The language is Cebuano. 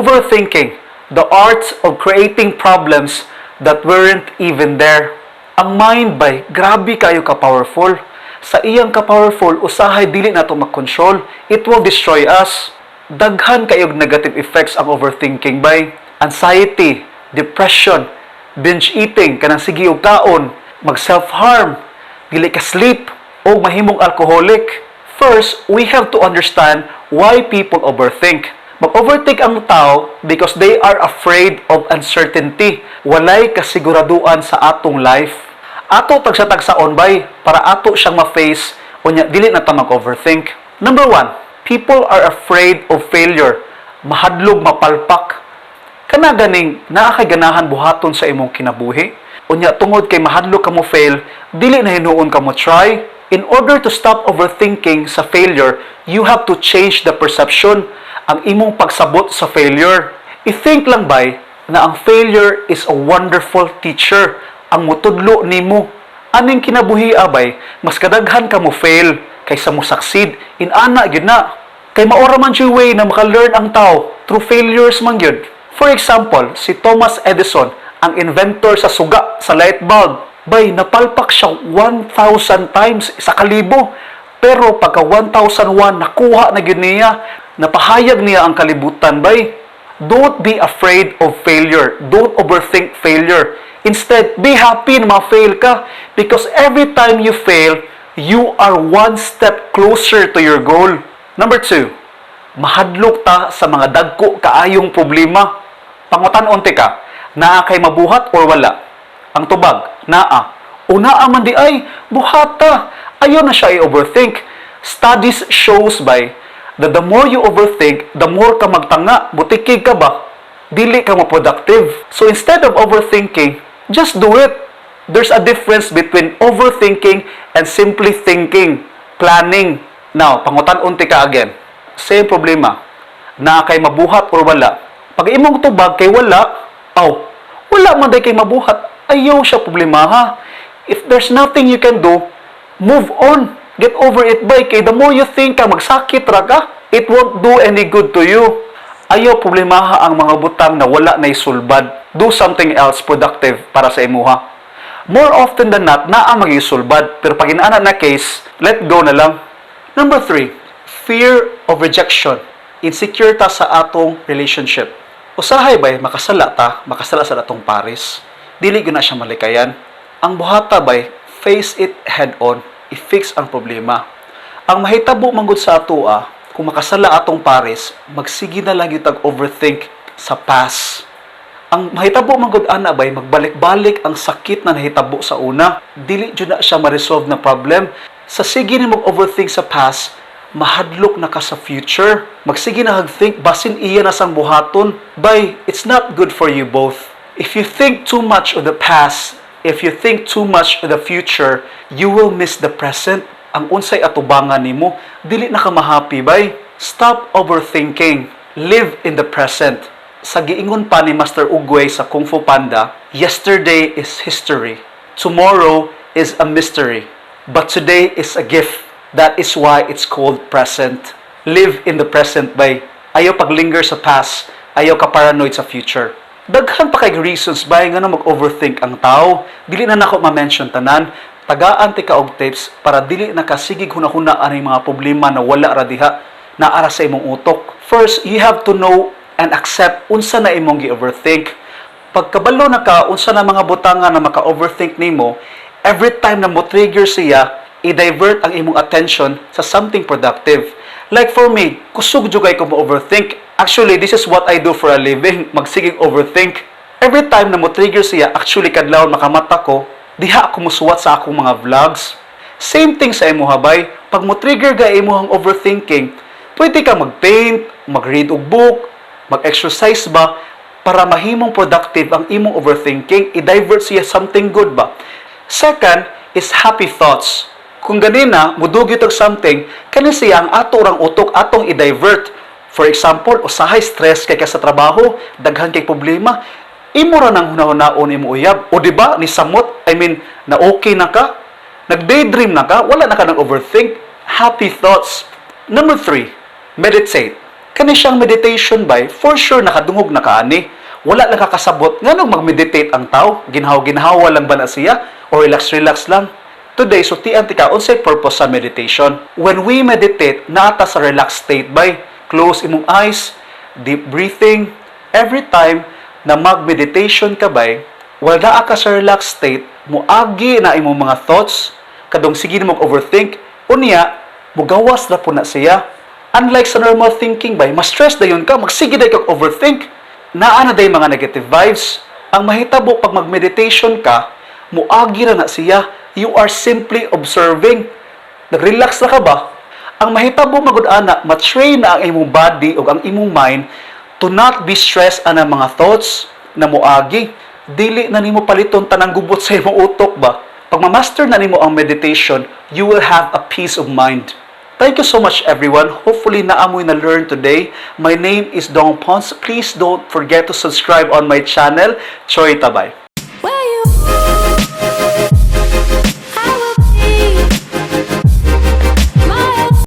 Overthinking, the art of creating problems that weren't even there. Ang mind bay, grabe kayo ka-powerful. Sa iyang ka-powerful, usahay dili nato makontrol. It will destroy us. Daghan kayog negative effects ang overthinking bay. Anxiety, depression, binge eating, kanang sige og kaon, mag self-harm, dili ka sleep, o mahimong alcoholic. First, we have to understand why people overthink. Mag-overthink ang tao because they are afraid of uncertainty. Walay kasiguraduan sa atong life. Ato tagsa-tagsaon bay para ato siyang ma-face, unya dili na ta mag-overthink. Number one, people are afraid of failure. Mahadlog mapalpak. Kana ganing naa kay ganahan buhaton sa imong kinabuhi. Unya tungod kay mahadlok ka mo fail, dili na hinuon ka mo try. In order to stop overthinking sa failure, you have to change the perception, ang imong pagsabot sa failure. I-think lang bay na ang failure is a wonderful teacher, ang mutudlo nimo. Aning kinabuhi abay, mas kadaghan ka mo fail kaysa mo succeed. Inana gyud na. Kay mao ra man jud way na maka-learn ang tao, through failures man gyud. For example, si Thomas Edison, ang inventor sa suga, sa light bulb, bay, napalpak siya 1,000 times, 1,000. Pero pagka 1,001, nakuha na gyud niya, napahayag niya ang kalibutan, bay. Don't be afraid of failure. Don't overthink failure. Instead, be happy na ma-fail ka because every time you fail, you are one step closer to your goal. Number two, mahadlok ta sa mga dagko kaayong problema. Pangutan-on tika, naa kay mabuhat or wala? Ang tubag, naa. O naa man diay, buhata. Ayaw na siya i-overthink. Studies shows bay that the more you overthink, the more ka magtanga, butikig ka ba? Dili ka mo productive. So instead of overthinking, just do it. There's a difference between overthinking and simply thinking, planning. Now, pangutan-on tika again. Same problema. Naa kay mabuhat or wala? Pag imong tubag kay wala, aw, wala man diay kay mabuhat. Ayaw siya problema ha. If there's nothing you can do, move on. Get over it bay. Kay the more you think ka, magsakit ra ka, it won't do any good to you. Ayaw problemaha ang mga butang na wala na sulbad. Do something else productive para sa imuha. More often than not, naa maging sulbad. Pero pag inaana na case, let go na lang. Number three, fear of rejection. Insecure ta sa atong relationship. Usahay bay, makasala ta, makasala sa atong pares. Dili gyud na siya malikayan. Ang buhata bay, face it head on, i-fix ang problema. Ang mahitabo manggod sa atoa, kung makasala atong pares, magsige na lang yung overthink sa past. Ang mahitabo manggod ana bay, magbalik-balik ang sakit na nahitabo sa una. Dili jud na siya ma-resolve na problem. Sa sige ni mag-overthink sa past, mahadlok na ka sa future. Magsige na think, basin iya na sang buhaton. Bay, it's not good for you both. If you think too much of the past, if you think too much of the future, you will miss the present. Ang unsay atubangan nimo, dili na ka mahappy bay. Stop overthinking. Live in the present. Sa giingon pa ni Master Oogway sa Kung Fu Panda, "Yesterday is history. Tomorrow is a mystery. But today is a gift. That is why it's called present." Live in the present bay. Ayaw paglinger sa past, ayaw ka paranoid sa future. Daghan pa kay reasons bay nga mag-overthink ang tao. Dili na nako ma-mention tanan. Tagaan tika og tips para dili na ka sigig hunahuna ani mga problema na wala ra diha naa ra sa imong utok. First, you have to know and accept unsa na imong gi-overthink. Pagkabalo na ka unsa na mga butanga na maka-overthink nimo, every time na mo trigger siya, i-divert ang imong attention sa something productive. Like for me, kusog jud kay ko mo-overthink. Actually, this is what I do for a living, magsigig overthink. Every time na mo trigger siya, actually kadlawon makamata ko, diha ako musuwat sa akong mga vlogs. Same thing sa imuha bay, pag mo trigger ga imuhang overthinking, pwede ka mag-paint, mag-read og book, mag-exercise ba, para mahimong productive ang imong overthinking, i-divert siya something good ba. Second is happy thoughts. Kung ganina, mudugyot og something, kani siya ang ato rang utok atong i-divert. For example, usahay stress kay ka sa trabaho, daghan kay problema, imo ra nang hunahunaon imo uyab. O di ba ni samot, I mean, na okay na ka, nag-daydream na ka, wala na ka nang overthink. Happy thoughts. Number three, meditate. Kani siyang meditation bay, for sure nakadungog na kaani. Wala lang kakasabot nganong mag-meditate ang tao. Ginhaw-ginhawa lang ba na siya or relax-relax lang? Today, sultian tika unsay purpose sa meditation. When we meditate, naa ta sa relaxed state bay. Close imong eyes, deep breathing. Every time na mag-meditation ka bay, while naa ka sa relaxed state, muagi na imong mga thoughts, kadtong sige na mag-overthink, unya, mugawas na pud na siya. Unlike sa normal thinking bay, mas stress dayon ka, magsige day kag overthink. Naa na day mga negative vibes. Ang mahitabo pag mag-meditation ka, muagi ra na siya. You are simply observing. Nag-relax na ka ba? Ang mahitabo magud ana, ma-train na ang imong body o ang imong mind to not be stressed ana mga thoughts na muagi. Dili na nimo paliton tanang gubot sa imong utok ba? Pag ma-master na nimo ang meditation, you will have a peace of mind. Thank you so much, everyone. Hopefully naa moy na learn today. My name is Dong Pons. Please don't forget to subscribe on my channel, Choi Tabay.